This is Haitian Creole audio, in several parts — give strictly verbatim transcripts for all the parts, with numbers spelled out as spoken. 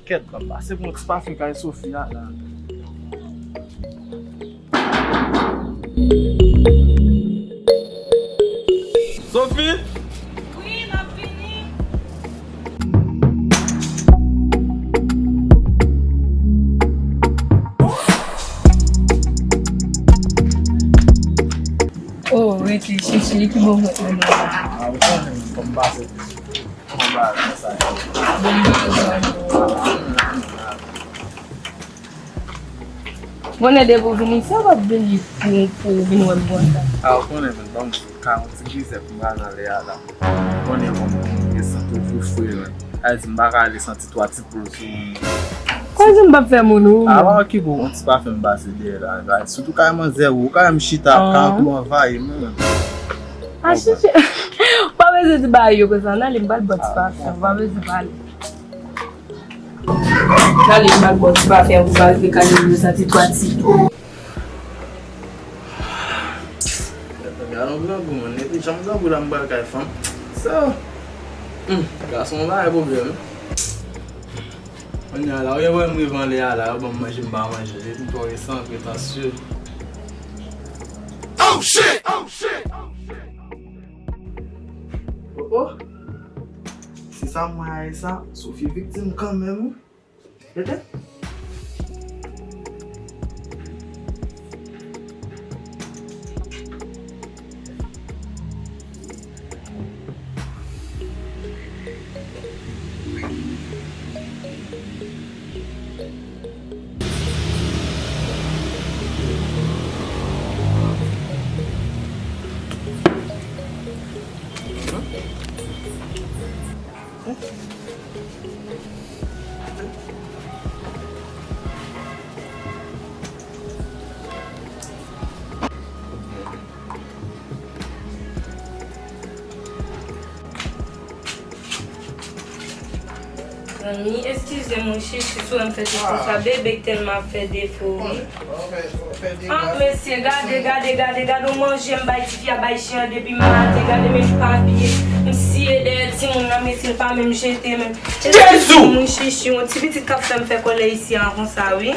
Kèt, m ap pase pou yon ti pafen kay Sofi a la. Sofi! Wi, m ap vini. Oh, rete chèche ki bò mwen la. Ah, ou konnen, fò m pase. Bon bagay sa yo. Bon bagay. Konnen depi w vin isi, w ap vini pou, pou w vin wè m konsa. A, ou konnen, men, ban m di w, ka yon ti grizè pou m pral nan lè a la. Ou konnen kòman m te santi w fou fre, men. Sa vle di, m pa ka ale santi twa ti poul sou moun. Kòman m p ap fè moun ou? A, pa okipe w, yon ti pafen m pase dèyè la, guys. Sitou kay manzè, ou kay m chita, ka tou anvayi m, men. A, chèche. Ou pa bezwen di bagay yo konsa, nan li m pral bò ti pafen, ou pa bezwen pale. Gade m pral bò ti pafen pou pa rive kale m yo santi twa ti. Gade yon grangou, man. Epi jan m grangou la, m pral kay fanm. So, hmm, gason pa gen pwoblèm. Kounye a la, ou wè m rive anlè a la, yo ban m manje, m pa manje. Epi twò resan, pretansye. Oh shit! Oh shit! Oh shit! Oh oh! Se sa m wè a, e sa, Sophie viktim kanmenm, wi. Tete? Zanmi, eskize m wi, chichi, si w wè m fè tout sa, bebe k tèlman ap fè defo wi. Ah, mesye, gade, gade, gade, gade yon manje m bay tifi a, bay chen an depi maten, gade men l pa abiye. M siye dèyè timoun nan, mesye, l pa menm jete menm. Jezi! Mwen chichi, yon ti pitit k ap fè m fè kòlè isi a konsa wi.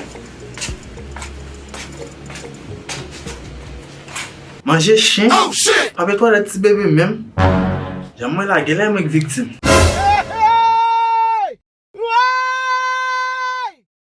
Manje chen? Oh, shit! Pa vle twalèt ti bebe menm. Jan mwen la, genlè mwen k viktim.